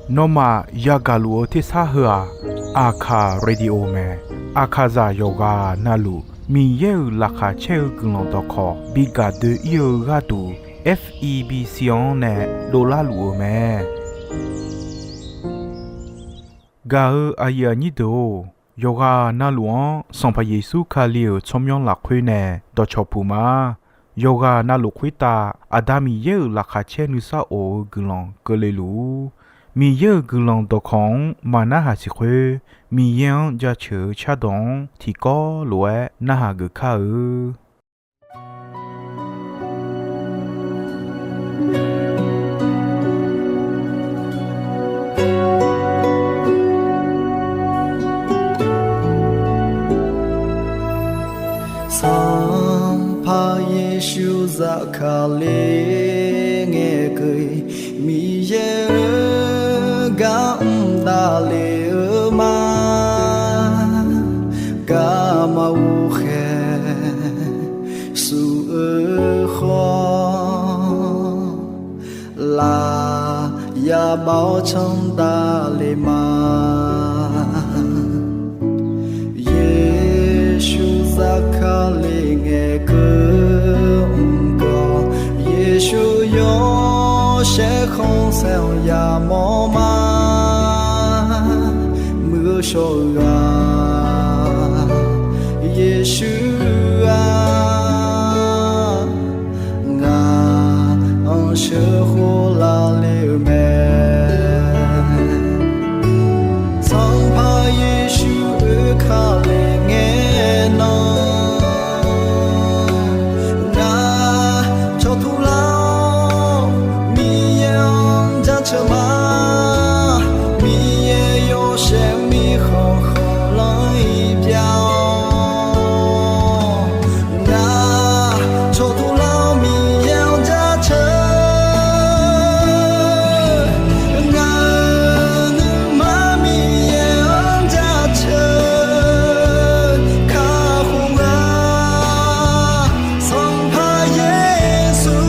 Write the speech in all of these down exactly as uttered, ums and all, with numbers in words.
Nawmaf yagaq luf-eu tersar heu-aq, Aqkaq Radio mae. Aqkaqzaq yawqghaq navluf Miqyaer-euq laqkhaq caer-eu guiqlanq dawqkawq bi gaq doe-ir-eu gharduq, F E B C-anr nae dovlar luf-eu mae. Gaq-eu aqyuif aqnyir deuq-or, yawqghaq navluf-anr Sanqpaq Yeqsur Kali-euq tsawrmyanr lafkhoer nae dawqcawq puq ma. Yawqghaq navluf khoertav Aqda Miqyaer-euq laqkhaq caer nuisar of-eu guiqlanq keuvle luf-ur. Miqyaer-euq guiqlanq dawqkawq-anr maqnarhaq siq khoer, Miqyaer-anr jaceuq-eu cardawq-anr tiqkawv lof-aer narhaq geuf kar-eu. Sanqpaq Yeqsur zafkale ngaeqkeuv-iq, Miqyaer-euq gar mr davle-eu ma. Garma ghoqkhaeq suf-eu khawf, laf ya bav-awr canr davle ma. Yeqsur zafkale ngaeqkeuv mr gawq, Yeqsur yawshaef khanqsaer-anr yamawr ma. Muiq-eu shawr-eu ghaq, Yeqsur-aq, ngaq-anr sheuqkhof lavle-eu mae. Sanqpaq Yeqsur oekale ngae nan, ngaq cawqtuq lar-awr Miqyaer-anr jaceuq ma. Miqyaer yawshaef mirkhanq khanqlanr-iq bya-awr, ngaq cawqtuq lar-awr Miqyaer-anr jaceuq. Ngaq-euq nuima Miqyaer-anr jaceuq kakhof-a. Sanqpaq Yeqsur,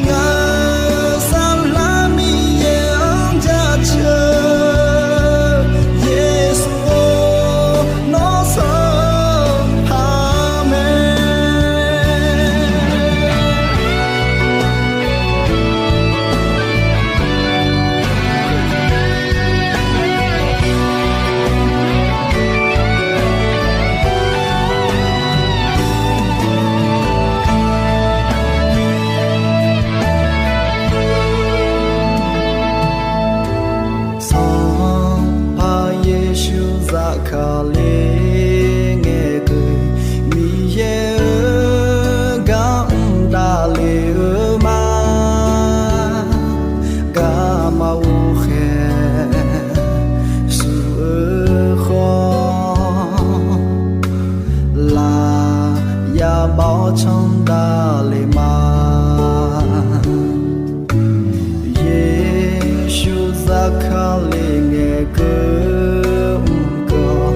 ngaq-euq saflar Miqyaer-anr jaceuq. Yeqsur-or, nawr sanqpaq mae. Sanqpaq Yeqsur zafkale ngaeqkeuv-iq, Miqyaer-euq gar mr davle-eu ma. Garma ghoqkhaeq suf-eu khawf, laf ya bav-awr canr davle ma. Yeqsur zafkale ngaeqkeuv mr gawq,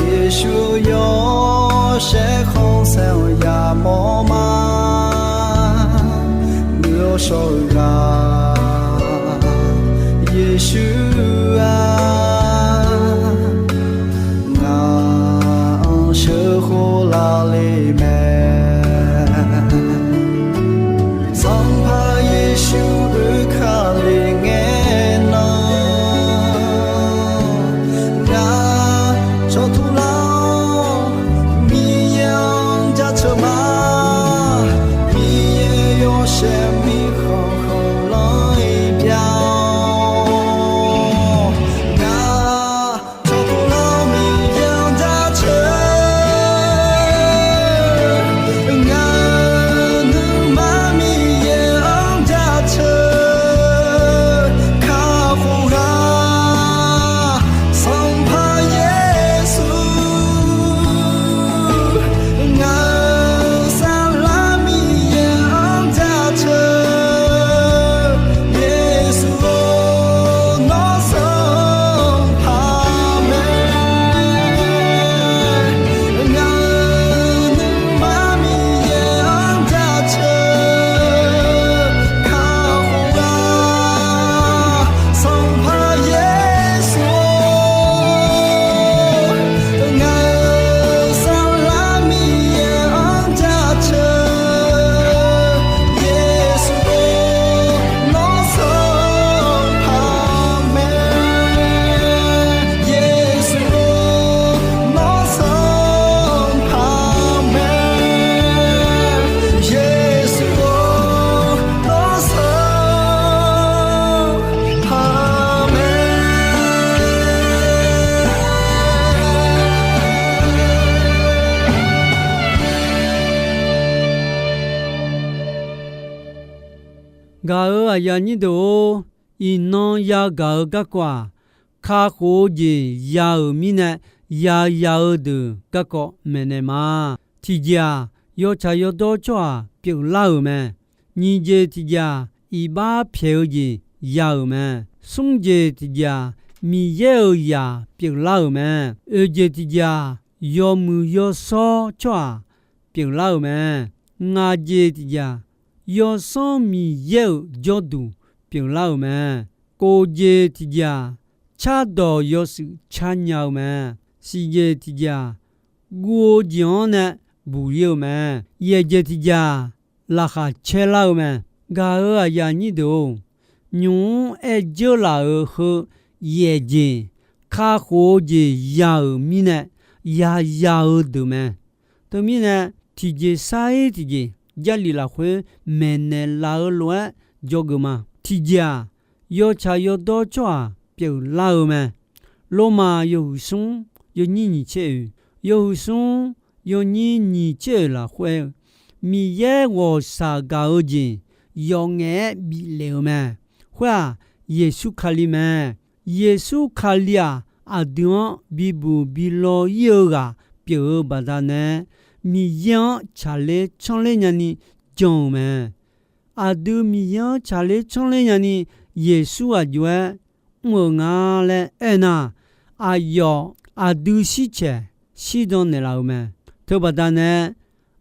Yeqsur yawshaef khanqsaer-anr yamawr ma. Muiq-eu shawr-eu ghaq, Yeqsur-aq, ngaq-anr sheuqkhof lavle mae. Sanqpaq Yeqsur oekale ngae nan, ngaq cawqtuq lar-awr Miqyaer-anr jaceuq ma. Miqyaer yawshaef mirkhanq khanq Gaq-euq aqyuif aqnyir deuq-or, iqnan yagaq-eu garkawv-aq, kakhof-eu jeq ya-euq mirnae, yaya-eu deuq garkawv maeqnaeq ma. Tiqjeq-aq, yawtsaq yawdawr tsawrhaq pyeuflar-euq mae. Nyiq jeq tiqjeq-aq, iqbax pyaeq-eu jeq ya-euq mae. Smr jeq tiqjeq-aq, Miqyaer-euq zaq pyeuflar-euq mae. Oeq jeq tiqjeq-aq, yawmuiq yawshawr tsawrhaq pyeuflar-euq mae. Ngaq jeq tiqjeq-aq, Yawsanr Miqyaer-euq jawrduq pyeuflar-euq mae. Kof jeq tiqjeq-aq, cardawq yawshuif car nya-eu mae. Siq jeq tiqjeq-aq, guv-eu jeq-anr nae buq ir-eu mae. Yaeq jeq tiqjeq-aq, laqkhaq caerlar-eu mae. Gaq-euq aqyuif aqnyir deuq-or, nymq-mr aer dzeurlaf-euq heu yaeq jeq, kakhof-eu jeq ya-euq mirnae, yaya-eu deuq mae. Teumirnae, tiqjeq sar-ir tiqjeq, Jarlif lafkhoer maeqnaeq laf-eu lof-aer dzawgeuf ma. Tiqjeq-aq, yawtsaq yawdawr tsawrhaq pyeuflar-eu mae. Lormav yawhuiq smr yawnyir nyiq tser oeq, yawhuiq smr yawnyir nyiq tser oeq lafkhoer-eu, Miqyaer ghawqshaq gaq-eu jeq yawf ngaef-aer biflef-eu mae. Khoer-aq, Yeqsur Kali mae. Yeqsur Kali-aq, aqdui-anr bibuq bilaw ir-eu ghaq pyeuf-eu baqdanae, Miqyaer-anr tsaqler tsanrler nyani jan-euq mae. Aqdui Miqyaer-anr tsaqler tsanrler nyani Yeqsur aq jov-aer mr-euq nga laer aernar, aqyawf aqdui shircaeq shirdan naeqlaf-euq mae. Teubaqdanae,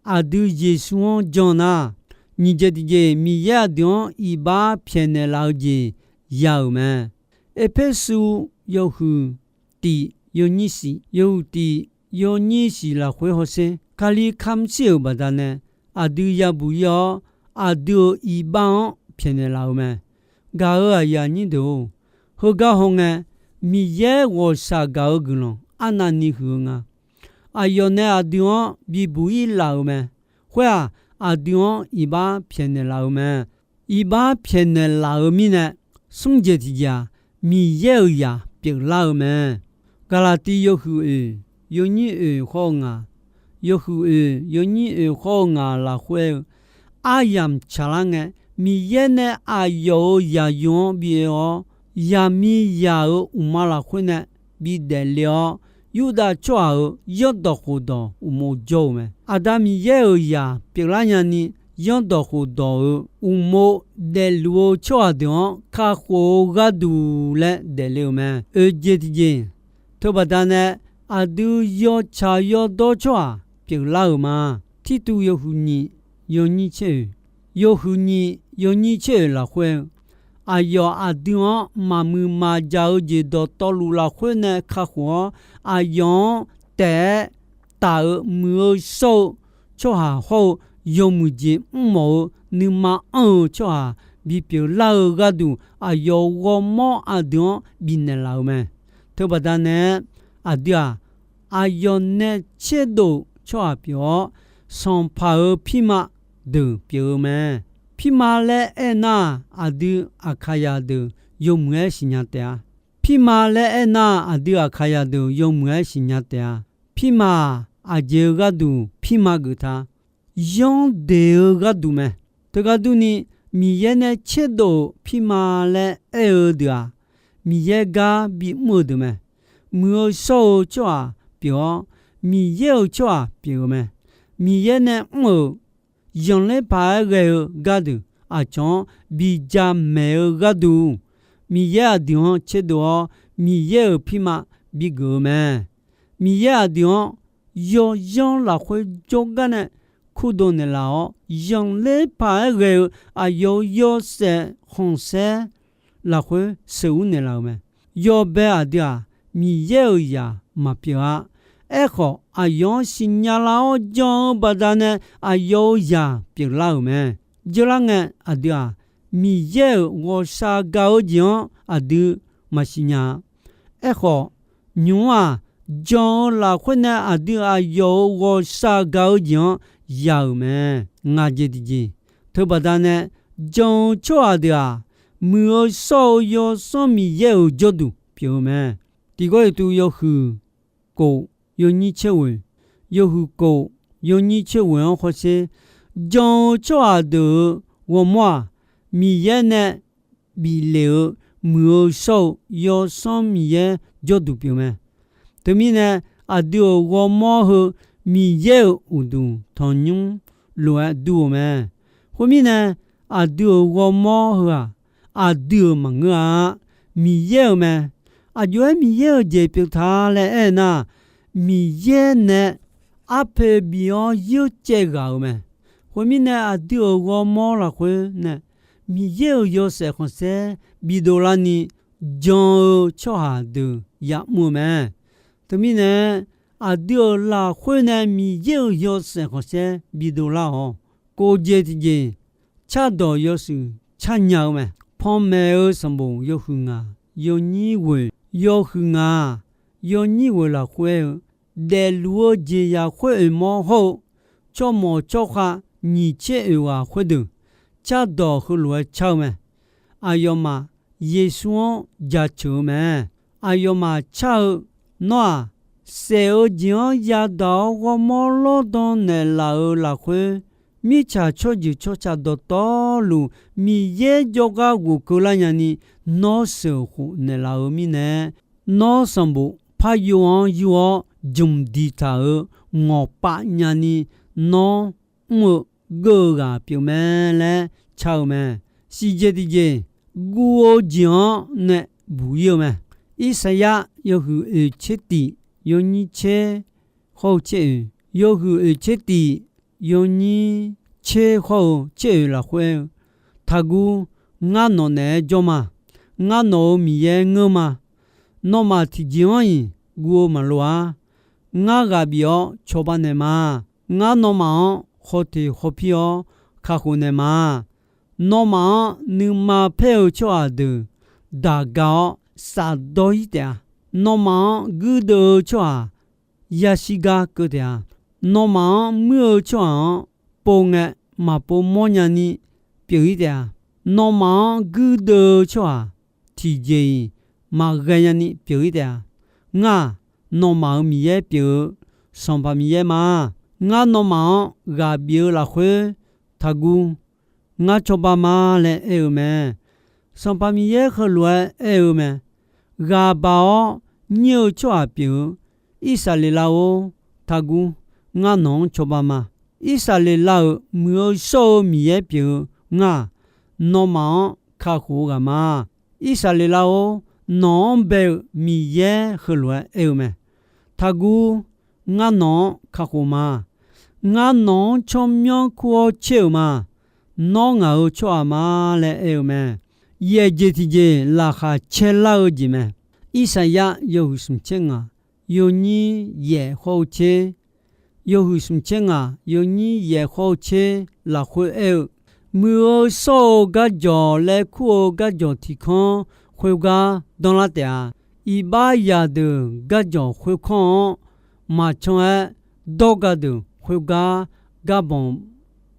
aqdui Yeqsur-anr jan nar, nyiq jeq tiqjeq Miqyaer aqdui-anr iqbax pyaeqnaeq laf-eu jeq ya-euq mae. Erpersu yawhuiq tif yawnyir shif, yawhuiq tif yawnyir shif lafkhoer hawsher, Kali kamq shir-euq baqdanae, aqdui yabuq ir-awr, aqdui-euq iqbax-anr pyaeqnaeq laf-eu mae. Gaq-euq aqyuif aqnyir deuq-or, heugar hawngae, Miqyaer ghawqshaq gaq-eu guiqlanq arnavni huiq-eu nga. Aqyawf nae aqdui-anr bibuq ir laf-euq mae. Khoer-aq, aqdui-anr iqbax pyaeqnaeq laf-eu mae. Iqbax pyaeqnaeq laf-eu mirnae, smr jeq tiqjeq-aq, Miqyaer-euq zaq pyeuflar-eu mae. Gaqlaqtiv yawhuiq oeq yawnyir oeq khawr-eu ngaq, yawhuiq oeq yawnyir oeq khawr-eu ngaq lafkhoer-eu, aryamq tsaqlar ngae, Miqyaer nae aqyawf-euq zaqyo-anr bi oe-awr, zaqmiqzaq-euq uqma lafkhoer nae bi daefle-awr, Yurdav tsawrhaq-euq zanrdawq khofdawq uqmov jawr-euq mae. Aqda Miqyaer-euq zaq pyeuflar nyani, zanrdawq khofdawq-euq uqmov daefluf-eu tsawrhaq deuq-anr kakhof-eu gharduq laer daefle-euq mae. Oeqjeq tiqjeq, teubaqda nae aqdui yawtsaq yawdawr tsawrhaq pyeuflar-euq ma. Tirtuv yawhuiq nyiq yawnyir tser oeq, yawhuiq nyiq yawnyir tser oeq lafkhoer-eu, aqyawf aqdui-anr maqmuiq maqjaq-eu jeq dawqtawvluf lafkhoer nae kakhof-awr, aqyawf-anr taef-aer taf-eu muiq-eu shawr-eu tsawrhaq hawr-eu, yawmuiq jeq mrmawf-eu nuima anr-eu tsawrhaq bipyeuf lar-eu gharduq, aqyawf ghawrmawr aqdui-anr bifnaeq laf-eu mae. Teubaqda nae-aer, aqdui-aq, aqyawf nae tserdov-eu tsawrhaq pyeuf-awr, sanqpaq-euq pirma deuq pyeuf-eu mae. Pirma laer aernar-aq, aqdui Aqkaqzaq deuq yawmuiq-aer siqnya taef-a. Pirma laer aernar-aq, aqdui Aqkaqzaq deuq yawmuiq-aer siqnya taef-a. Pirma-aq, aqjeq-eu gharduq pirma geuf ta, yanr deq-eu gharduq mae. Teugar durni, Miqyaer nae tserdov-euq pirma laer aer-eu deuq-aq, Miqyaer gar bimr-eu deuq mae. Muiq-eu shawr-eu tsawrhaq pyeuf-awr, Miqyaer-euq tsawrhaq pyeuf-eu mae. Miqyaer nae mr-euq zanqler paq-aer ghae-eu gardeuq aqcawq-anr bi jamaeq-eu gharduq, Miqyaer aqdui-anr tserdov-awr, Miqyaer-euq pirma bigeuf-eu mae. Miqyaer aqdui-anr yawzanr lafkhoer jawrgar nae kurdov naeqlaf-awr, zanqler paq-aer ghae-eu aqyawf-euq yawshaef khanqsaer lafkhoer sheuqur naeqlaf-euq mae. Yawbae aqdui-aq, Miqyaer-euq zaq maqpyeuf-a. Aerkhawf, aqyawf-anr siqnya lar-awr jan-eu baqdanae aqyawf-euq zaq pyeuflar-euq mae. Jeurlar ngae, aqdui-aq, Miqyaer-euq ghawqshaq gaq-eu jeq-anr aqdui maqsiq nya-a. Aerkhawf, nymq-mr-aq, jan-eu lafkhoer nae aqdui aqyawf-euq ghawqshaq gaq-eu jeq-anr ya-euq mae. Ngaq jeq tiqjeq, teubaqda nae jan-eu tsawrhaq deuq-aq, muiq-eu shawr-eu Yawsanr Miqyaer-euq jawrduq pyeuf-eu mae. Tiqgawr eqtuv yawhuiq kof yawnyir tser ghoeq, yawhuiq kof yawnyir tser ghoeq-anr hawsher, jan-eu tsawrhaq deuq-euq ghawrmawr-aq, Miqyaer nae bif lef-eu muiq-eu shawr-eu Yawsanr Miqyaer jawrduq pyeuf mae. Teumirnae, aqdui-euq ghawrmawr heu Miqyaer-euq uqduq tanqnymr lof-aer dur-eu mae. Khoermirnae, aqdui-euq ghawrmawr heu-aq, aqdui-euq maqngeur-a, Miqyaer-euq mae. Aqjox-aer Miqyaer-euq jeq pyeuf ta laer aernar, Miqyaer nae arpoeq bif-awr yoercaev ghaq-euq mae. Khoermirnae, aqdui-euq ghawrmawr lafkhoer nae Miqyaer-euq yawshaef khanqsaer bidov larni jan-eu tsawrhaq deuq ya'mr-eu mae. Teumirnae, aqdui-euq lafkhoer nae Miqyaer-euq yawshaef khanqsaer bidov lar-awq. Kof jeq tiqjeq cardawq yawshuif carnya-eu mae. Panmaeq-eu sanqbof yawhuiq ngaq yawnyir ghoeq, yawhuiq ngaq yawnyir ghoeq lafkhoer-eu, daefluf-eu jeqzaq khoer oeqmawr hawr-eu, tsawrmawq tsawrkhav nyiq tser oeq ghaq khoerdeuq, cardawq heulof-aer car-eu mae. Aqyawfmaf Yeqsur-anr jaceuq-eu mae. Aqyawfmaf car-eu, Nawr-aq, saef-eu jeq-anr yadaq-awr ghawrmawr lawrdan naeqlaf-euq lafkhoer, mirtsaq tsawrjeuq tsawrca dawqtawvluf Miqyaer jawrgar ghofkeuv lar nyani, nawr sheuqkhof naeqlaf-eu mirnae, nawr sanqbof paryov-anr yur-awr jmq diqtaq-euq ngawqpav nyani, nawr mr-eu geur-eu ghaq pyeufmae laer car-eu mae. Siqjeq tiqjeq guv-eu jeq-anr nae buq-ir-eu mae. Irsaqyar yawhuiq oeq tser tiq yawnyir tser hawr-eu tser oeq, yawhuiq oeq tser tiq yawnyir tser hawr-eu tser oeq lafkhoer-eu, Taqguv, ngar nawq naeq-aer jawr ma. Ngar nawq-euq Miqyaer ngeur ma. Nawmaf tiqjeq-anr-iq guv-eu maqloq-ar. Ngar ghaq bif-awr cawba naeq ma. Ngar nawmaf-anr khawteq khawpir-awr kakhof naeq ma. Nawmaf-anr nuima paer-eu tsawrhaq deuq daq ga-awr safdawr-ir taef-a. Nawmaf-anr guirdeuv-eu tsawrhaq yashir gar keuv taef-a. Nawmaf-anr muir-eu tsawrhaq-anr pov ngae maqpov mawrnya ni pyeuf-ir taef-a. Nawmaf-anr guirdeuv-eu tsawrhaq tiqjeq-iq maqghae nyani pyeuf-ir taef-a. Ngar-aq, nawmaf-euq Miqyaer pyeuf-eu Sanqpaq Miqyaer ma. Ngar nawmaf-anr ghaq bif-eu lafkhoer, Taqguv, ngar cawba ma laer aer-eu mae. Sanqpaq Miqyaer heulof-aer aer-eu mae. Ghaq baq-awr nyir-eu tsawrhaq pyeuf-eu Irsaqleqlav-or, Taqguv, ngar nawq-anr cawba ma. Irsaqleqlav-euq muiq-eu shawr-eu Miqyaer pyeuf-eu ngar-aq, nawmaf-anr kakhof-eu ghaq ma. Irsaqleqlav-or, nawq-anr bae-eu Miqyaer heulof-aer aer-eu mae. Taqguv, ngar nawq-anr kakhof ma. Ngar nawq-anr tsawrmyanr kur-awr caer-euq ma. Nawr ngaq-euq tsawrhaq ma laer aer-eu mae. Yaeq jeq tiqjeq laqkhaq caer lar-eu jeq mae. Irsaqyar yawhuiq smq tser ngaq yawnyir yaef hawr-eu tser, yawhuiq smq tser ngaq yawnyir yaef hawr-eu tser lafkhoer aer-eu, muiq-eu shawr-eu garjawq laer kur-eu garjawq tiq kanr khoergar danrlar taef-a. Iqbax zaqdeuq garjawq khoerkanr-anr maqcan-aer, dawrga deuq khoergar garbanq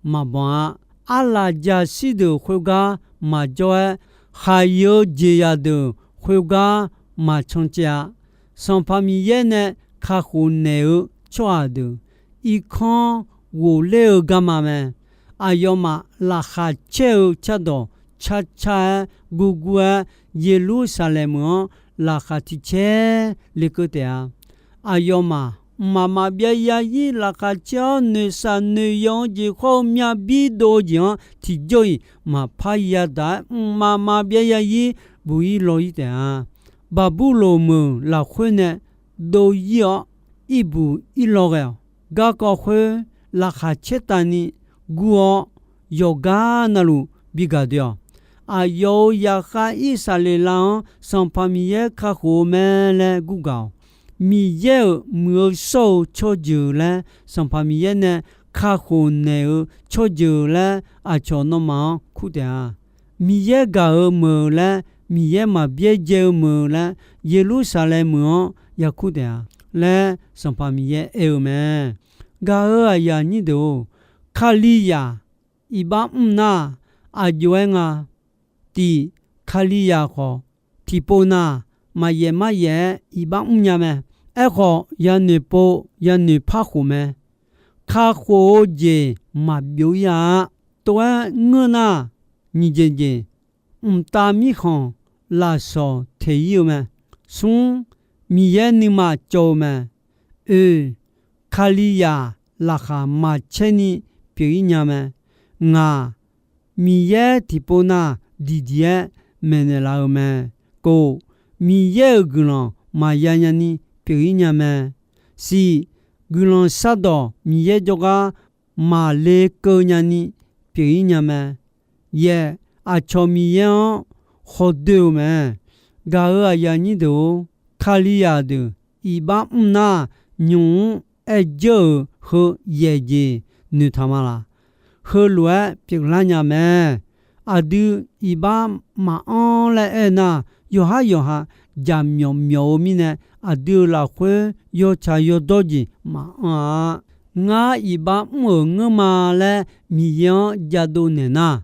maqbanq-a. Arlaqjaqshir deuq khoergar maqjawr-aer, khaqyeu jeqzaq deuq khoergar maqcan caev-a. Sanqpaq Miqyaer nae kakhof naeq-eu tsawrhaq deuq irkanr ghofler-eu garma mae. Aqyawfmaf laqkhaq caer-eu cardawq carcar-aer gurgur-aer, Yeqlursaqlaeq meuq-anr laqkhaq tiq caer lekeuv taef-a. Aqyawfmaf mqmaq maqbyav yazir laqkhaq caer-awr, noeqshaq noeqyawq-eu jeq khawr-eu myavbir dov-eu jeq-anr tiqjawr-iq maqpar yadaq-aer, mqmaq maqbyav yazir buq-ir law-ir taef-a. Baqburloq meuq lafkhoer nae dov-ir-awr, irbuq irlaw ghae-awq. Garkawv khoer laqkhaq caertavni gur-awr, yawqgar navluf bi gaq doe-awq. Aqyawf-euq zaqkhav Irsaqleqlav-anr Sanqpaq Miqyaer kakhof-eu mae laer gurgaq-awq. Miqyaer-euq muiq-eu shawr-eu tsawrjeuq laer, Sanqpaq Miqyaer nae kakhof naeq-eu tsawrjeuq laer, aqcawq nawmaf-anr kur taef-a. Miqyaer gaq-euq meuq laer, Miqyaer maqbyaerdzae-eu meuq laer, Yeqlursaqlaeq meuq-anr yakur taef-a laer, Sanqpaq Miqyaer aer-eu mae. Gaq-euq aqyuif aqnyir deuq-or, Kalizaq iqbax mr nar, aqjox-aer nga. Tiq, Kalizaq khawf, tiqpov nav, maqyaef maryaef-aer iqbax mrnya mae. Aerkhawf, yanoeq pov yanoeq par khof mae. Kakhof-eu jeq maqbyov-ir-a. Tov-aer ngeur nar, Nyiq jeq jeq, mqtav mirkhanq lafsawq teq-ir-eu mae. Smr, Miqyaer nuima cawv-eu mae. Oe, Kalizaq laqkhaq maqcaer ni pyeuf-ir nya mae. Ngaq, Miqyaer tiqpov nav diqdiq-aer maeqnaeq laf-eu mae. Kov, Miqyaer-euq guiqlanq maqya nya ni pyeuf-ir nya mae. Siq, guiqlanq shardawq Miqyaer jawrgar maqle keuv nya ni pyeuf-ir nya mae. Yaeq, aqcawq Miqyaer-anr khawdoer-eu mae. Gaq-euq aqyuif aqnyir deuq-or, Kalizaq deuq iqbax mr nar, nymq-mr aerjeur-euq heu yaeq jeq noeqtaq ma laq? Heulof-aer pyeuflar nya mae. Aqdui iqbax maqanr laer aernar, yawqhar yawqha jaqmyawf myawf-eu mirnae, aqdui-euq lafkhoer yawtsaq yawdawr jeq maqanr-a. Ngar iqbax mr-euq ngeur ma laer Miqyaer-anr jadov naeq nar,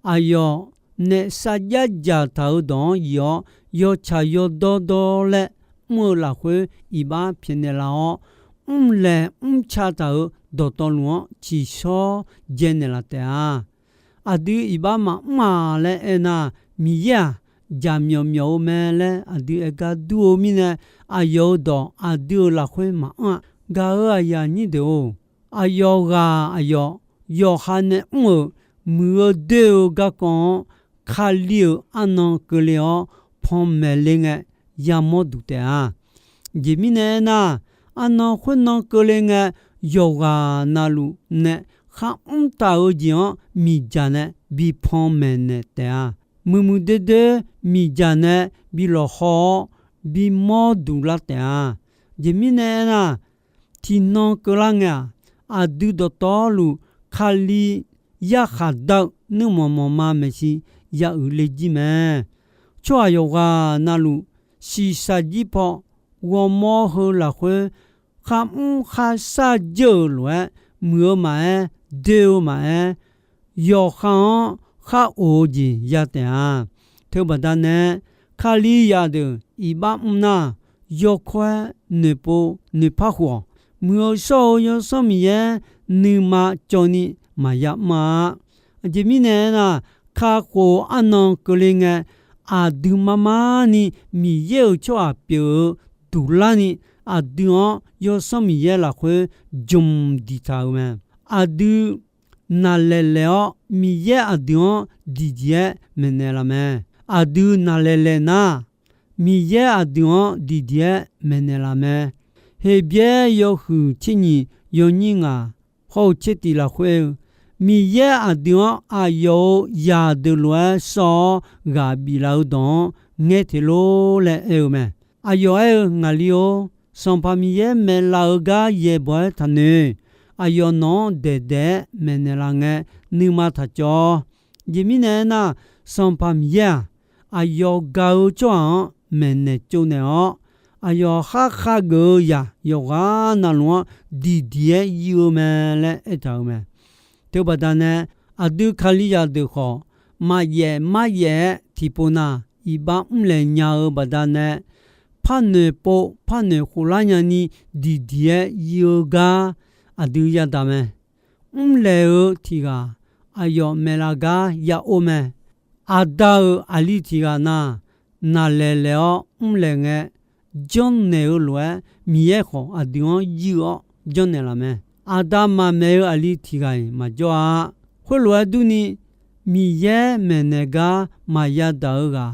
aqyawf naef sarjax dzaqtaq-euq dawq-anr yif-awr, yawtsaq yawdawr dawr laer mr-eu lafkhoer iqbax pyaeqnaeq laf-awr, mrlaeq mrca taq-euq dawqtawvluf-anr tsiqshawr dzaenaeq laf taef-a. Aqdui iqbax maqmr-aq laer aernar, Miqyaer-aq, jaqmyawf myawf-eu mae laer aqdui aergar dur-eu mirnae, aqyawf-euq dawq aqdui-euq lafkhoer maqanr-a. Gaq-euq aqyuif aqnyir deuq-or, aqyawf ghaq aqyawf yawqha nae mr-euq muiq-eu doer-eu garkawv-anr, Kali-euq arnan keuvle-awr panmaeq le ngae yamawr duq taef-a. Aqjeq mirnae aernar, arnan khoernan keuvle ngae, yawqghaq navluf nae kharmr taq-euq jeq-anr miqdzaq nae bi panmaeq naeq taef-a. Muiqmuiq doer doer miqdzaq nae bi lawqhaw-awr bimawr duq lar taef-a. Aqjeq mirnae aernar, tiqnan keuvlar ngae-aq, aqdui dawqtawvluf Kali yarkhaq dar-eu nuirmanq manqma maeqshi ya uiqle jir mae. Tsawrhaq yawqghaq navluf shiqshaq jir paw ghawrmawr heu lafkhoer kharmr kharshar jeur-euq lof-aer, muiq-eu maqaer, doer-eu maqaer, yawqha-anr khar of-eu jeq ya taef-a. Teubaqda nae, Kalizaq deuq iqbax mr nar, yawkawr-aer noeqpov noeqpar khof-awq. Muiq-eu shawr-eu Yawsanr Miqyaer nuima cawv ni maqya mr-a. Aqjeq mirnae aernar, kakhof-eu arnan keuvle ngae, aqdui mar mar ni Miqyaer-euq tsawrhaq pyeuf-eu duq larni, aqdui-anr Yawsanr Miqyaer lafkhoer jmq diqtaq-euq mae. Aqdui naqlaeq laeq-awr, Miqyaer aqdui-anr diqdiq-aer maeqnaeq laf mae. Aqdui naqlaeq laeq nar, Miqyaer aqdui-anr diqdiq-aer maeqnaeq laf mae. Heqbyaer yawhuiq tser nyiq yawnyir ngaq hawr-eu tser tiq lafkhoer-eu, Miqyaer aqdui-anr aqyawf-euq zaqdeuq lof-aer sawr-awr ghaq biflaf-eu dawq-anr ngaer teq lor laer aer-eu mae. Aqyawf aer-eu, Ngaqli-or, Sanqpaq Miqyaer maeqlaf-eu gar yaeqbawq-aer taqnoeq. Aqyawf nawq-anr daeq daeq-aer maeqnaeq laf ngae, nuima taq cawv-awr. Aqjeq mirnae aernar, Sanqpaq Miqyaer-aq, aqyawf gaq-eu tsawrhaq-anr maeqnaeq tsovnaeq-awr, aqyawf kharkhav geuf-eu zaq yawqghaq navluf-anr diqdiq-aer ir-eu mae laer aertaq-euq mae. Teubaqda nae, aqdui Kalizaq deuq khawf, maqyaef maryaef-aer tiqpov nav iqbax mrlaeq nya-eu baqdanae, parnoeq pov parnoeq khoflar nyani diqdiq-aer ir-eu gar aqdui yadaq mae. Mrlaeq-eu tiq ghaq aqyawf maeqlaf gar ya or mae. Aqda-euq aqli tiq ghaq na, naqlaeq laeq-awr mrlaeq ngae, janrnaeq-eu lof-aer Miqyaer khawf aqdui-anr yir-awr janrnaeq laf mae. Aqda maqmaeq-eu aqli tiq ghaq-iq maqjawr-a. Khoerlof-aer durni, Miqyaer maeqnaeq gar maqya daq-eu ghaq,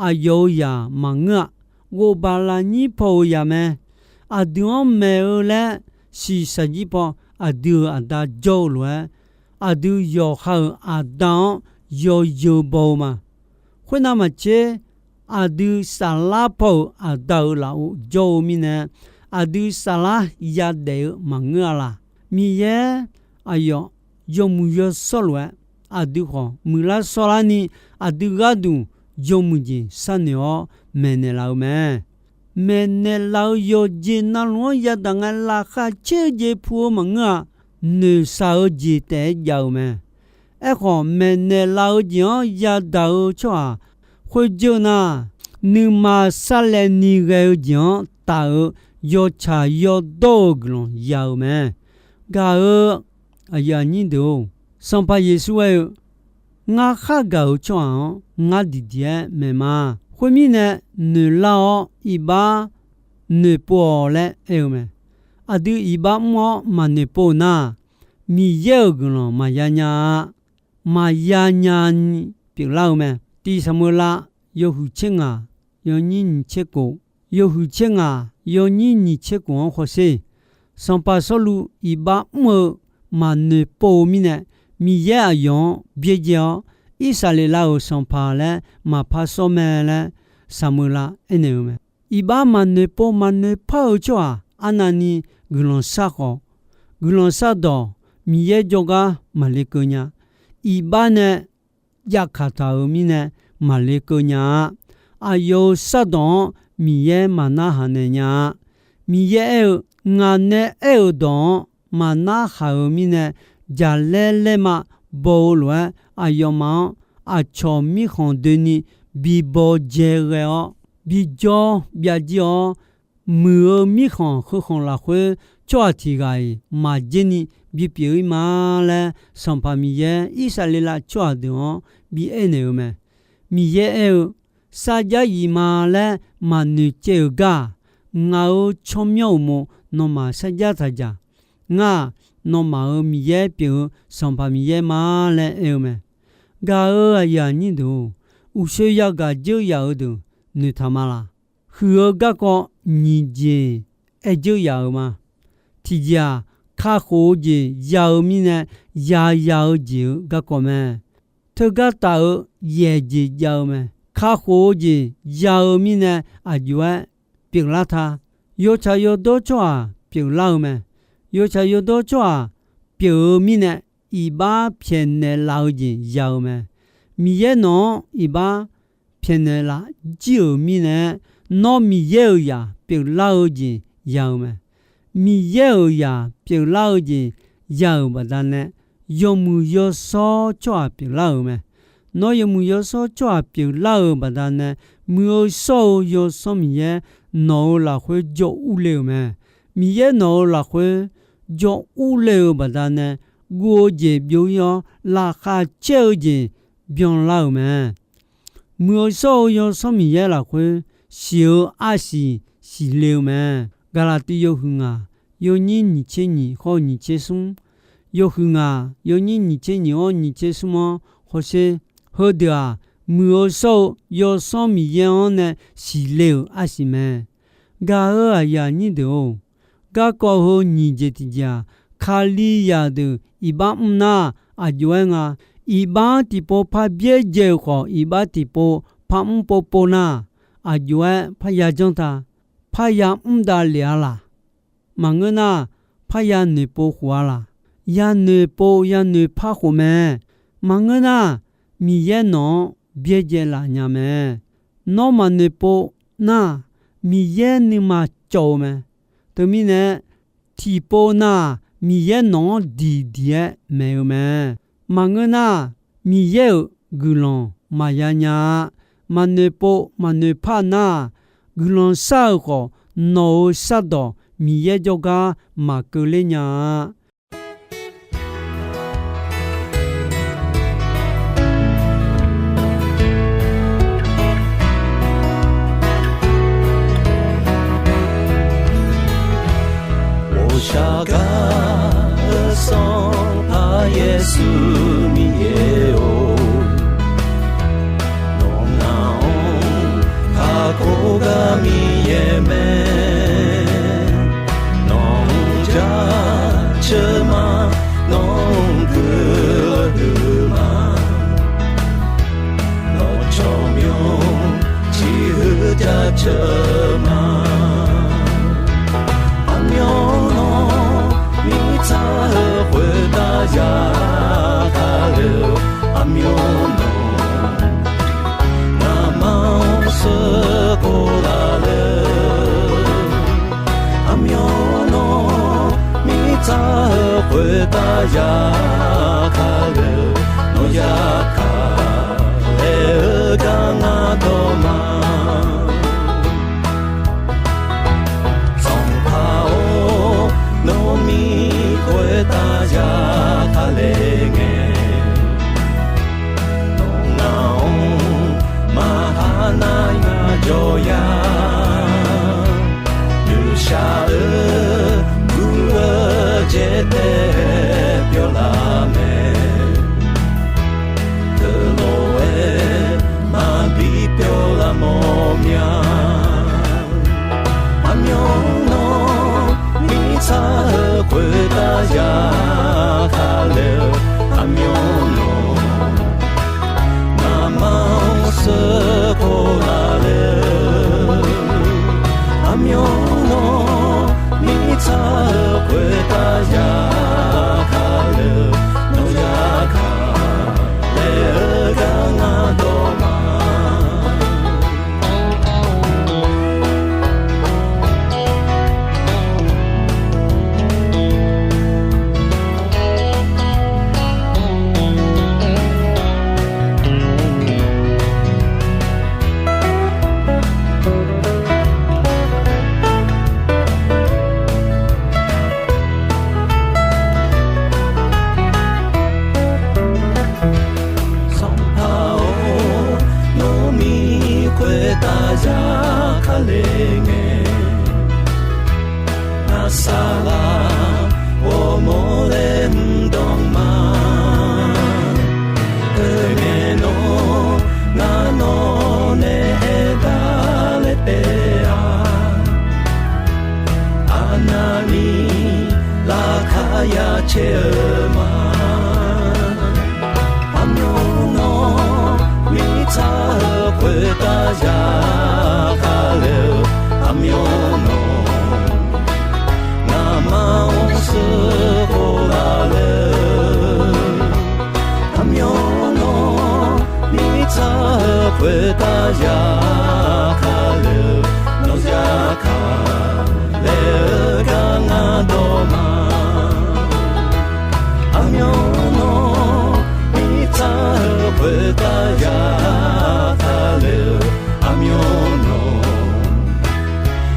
aqyawf-euq zaq maqngeur-a. Ghofbaq lafnyir paw-euq zaq mae. Aqdui-anr maeq-eu laer shiqshaq jir paw aqdui-euq aqda jawr-eu lof-aer, aqdui yawqha-euq aqda-anr yawzeu baw-eu ma. Khoernav maqtser, aqdui saflar paw-euq aqda-euq lafov jawr-eu mirnae, aqdui saflar yadaef-eu maqngeur-a laq. Miqyaer aqyawf yawmuiq yawshawr lof-aer, aqdui khawf muiqlar shawrlarni, aqdui gharduq yawmuiq jeq sharnoeq-awr maeqnaeq laf-eu mae. Maeqnaeq laf-eu yawqjeq navluf-anr yadaq ngae, laqkhaq caer-eu jeq pu-eu maqngeur-a. Noeqshaq-eu jeq taef-aer jav-eu mae. Aerkhawf, maeqnaeq laf-eu jeq-anr yadaq-eu tsawrhaq khoerjeuq nar, nuima sarlaevni ghae-eu jeq-anr taf-eu yawtsaq yawdawr-eu guiqlanq ya-eu mae. Gaq-eu aqyuif aqnyir deuq-or, Sanqpaq Yeqsur aer-eu, Ngar khargaq-euq tsawrhaq-anr ngar diqdiq-aer maeq ma. Khoermirnae, noeqlar-awr iqbax noeqpov-awq laer aer-eu mae. Aqdui iqbax mr-awr maqnoeqpov nar, Miqyaer-euq guiqlanq maqya nya-a. Maqya nyani pyeuflar-eu mae. Tiq Saqmeuqlav yawhuiq tser ngaq, yawnyir nyiq tser kof, yawhuiq tser ngaq, yawnyir nyiq tser kof-anr hawsher. Sanqpaq Sawrluv iqbax mr-eu maqnoeqpov-eu mirnae, Miqyaer aqyawf-anr byaerdzae-awr, Irsaqleqlav-euq sanqpaq laer maqpar sawr mae laer Saqmeuqlav aernaeq-eu mae. Iqbax maqnoeqpov maqnoeqpar-eu tsawrhaq arnavni guiqlanq shar khawf, guiqlanq shardawq Miqyaer jawrgar maqle keuv nya. Iqbax nae jav kaq taq-euq mirnae maqle keuv nya-a. Aqyawf-euq shardawq-anr Miqyaer maqnarhaq naeq nya-a. Miqyaer aer-eu, Ngaq nae aer-euq dawq-anr maqnarhaq-euq mirnae, jaqlaer laerma baw-eu lof-aer, aqyawfmaf-anr aqcawq mirkhanq doeni bi baw dzae ghae-awr, bi jawr byav jir-awr, muiq-eu mirkhanq heukhanq lafkhoer tsawrhaq tiq ghaq-iq maqdzer ni bipyeuf-ir ma laer, Sanqpaq Miqyaer Irsaqleqlav tsawrhaq deuq-anr bi aernaeq-eu mae. Miqyaer aer-eu, Sarjax yif ma laer maqnoeq caev-euq gar-aq, ngaq-euq tsawrmyanr uqmov nawmaf sarjax taq dzaq. Ngar-aq, nawmaf-euq Miqyaer pyeuf-eu Sanqpaq Miqyaer ma laer aer-eu mae. Gaq-euq aqyuif aqnyir deuq-or, uqshoe yagaq dzeur yaf-eu deuq noeqtaq ma laq. Huiq-eu garkawv nyiq jeq aer dzeur yaf-euq ma. Tiqjeq-aq, kakhof-eu jeq ya-eu mirnae ya ya-eu jeq-euq garkawv mae. Teugar taf-euq yaeq jeq jav-eu mae. Kakhof-eu jeq ya-eu mirnae aqjox-aer pyeuflar ta. Yawtsaq yawdawr tsawrhaq pyeuflar-eu mae. Yawtsaq yawdawr tsawrhaq pyeuf-eu mirnae iqbax pyaeqnaeq laf-eu jeq ya-eu mae. Miqyaer nawq-anr iqbax pyaeqnaeq laf jir-euq mirnae, nawr Miqyaer-euq zaq pyeuflar-eu jeq ya-eu mae. Miqyaer-euq zaq pyeuflar-eu jeq ya-euq baqdanae, yawmuiq yawshawr tsawrhaq pyeuflar-euq mae. Nawr yawmuiq yawshawr tsawrhaq pyeuflar-euq baqdanae, muiq-eu shawr-eu Yawsanr Miqyaer nawq-euq lafkhoer jawr urle-euq mae. Miqyaer nawq-euq lafkhoer jawr urle-eu baqdanae, guv-eu jeq byov-ir-awr, laqkhaq caer-eu jeq byanlar-euq mae. Muiq-eu shawr-eu Yawsanr Miqyaer lafkhoer siq-eu arsiq siqle-eu mae. Gaqlaqtiv yawhuiq ngaq, yawnyir nyiq tser nyiq hawr-eu nyiq tser smr, yawhuiq ngaq, yawnyir nyiq tser nyiq hawr nyiq tser smr-anr hawsher. Heudeuq-aq, muiq-eu shawr-eu Yawsanr Miqyaer-anr nae siqle-euq arsiq mae. Gaq-euq aqyuif aqnyir deuq-or, garkawv heu nyiq jeq tiqjeq-aq, Kalizaq deuq iqbax mr nar, aqjox-aer nga. Iqbax tiqpov par byaerdzae-euq khawf, iqbax tiqpov par mr povpov nar, aqjox-aer parya janr ta. Parya mr dav lef-a laq. Maqngeur nar, parya noeqpov khof-a laq. Ya noeqpov ya noeqpar khof mae. Maqngeur nar, Miqyaer nawq-anr byaerdzae laf nya mae. Nawr maqnoeqpov nar, Miqyaer nuima cawv-eu mae. Teumirnae, tiqpov nar, Miqyaer nawq-anr diqdiq-aer maeq-eu mae. Maqngeur nar, Miqyaer-euq guiqlanq maqya nya-a. Maqnoeqpov maqnoeqpar nar, guiqlanq shar-eu khawf, nawq-euq shardawq Miqyaer jawrgar maqkeuv ler nya-a. 我下嘎的桑帕耶稣米耶哦， Nonga-anr kakhof gar Miqyaer mae. Nawq-anr jaceuq ma, nawq-anr guiqlanq huiq ma. Nawq tsawrmyanr ciqhuiq jaceuq ma. Aqmyanluf mirtsaq heu khoertav yagaq le-eu, aqmyanluf ngamaf-anr sheuqkhof laf le-eu, aqmyanluf mirtsaq heu khoertav yagaq le-eu, nawq yagaq laer-eu gar ngar dawq ma. Yawqha nuishaq-eu gur-eu jeq taef pyawlaf mae. Teulof-aer maqbi pyawlaf mawf mya. Aqmyan nawr mirtsaq-eu khoertav ya kale-eu, aqmyan nawr ngamaf-anr sheuqkhof lafle-eu, aqmyan nawr mirtsaq-eu khoertav ya kale-eu, nawq ya kale-eu gar ngar dawq ma. Sanqpaq-or, nawr mir khoertav ya kale ngae, ngaq saqlaq ghawrmawr laer mr dawq ma. Teungae nawr ngar nawq nae aerdar laer taef-a. Aqnavni laqkhaq ya caer-eu ma. Aqmyan nawr mirtsaq-eu khoertav ya kale-eu, aqmyan nawr ngamaf-anr sheuqkhof lafle-eu, aqmyan nawr mirtsaq-eu khoertav ya kale-eu, nawq ya kale-eu gar ngar dawq ma. Aqmyan nawr mirtsaq-eu khoertav ya kale-eu, aqmyan nawr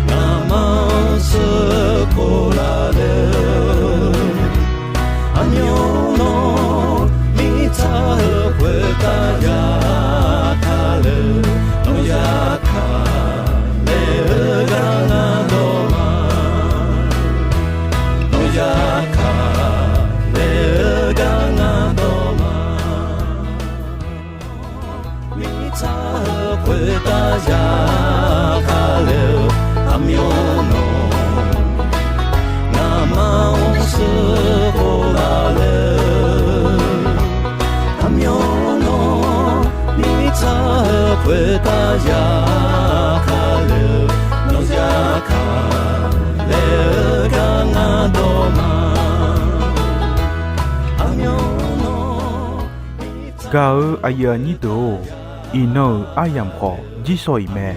ngamaf-anr sheuqkhof lafle-eu, aqmyan nawr mirtsaq-eu khoertav ya kale-eu, nawq ya kale-eu gar ngar dawq ma. Nawq ya kale-eu gar ngar dawq ma. Mirtsaq-eu khoertav ya kale-eu, aqmyan nawr ngamaf-anr sheuqkhof lafle-eu, aqmyan nawr mirtsaq-eu khoertav ya kale-eu, nawq ya kale-eu gar ngar dawq ma. Aqmyan nawr Gaq-eu aqyuif aqnyir deuq-or, iqnan-euq aryamq khawf jirsawq iq mae.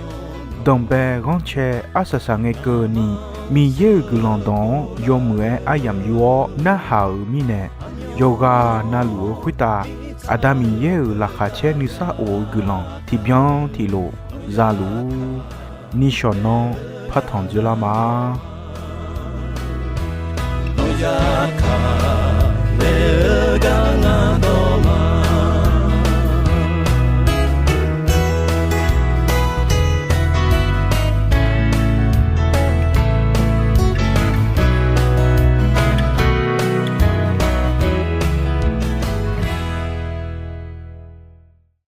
Danqbae ghanrcae arsaq saq ngae keuvni, Miqyaer-euq guiqlanq dawq-anr yawmuiq-aer aryamq yur-awr narhaq-euq mirnae, yawqghaq navluf-eu khoertav Aqda Miqyaer-euq laqkhaq caer nuisar of-eu guiqlanq tiqbyan tiqlof zaluf-ur. Nishawq nanr partanq dzeurlar ma.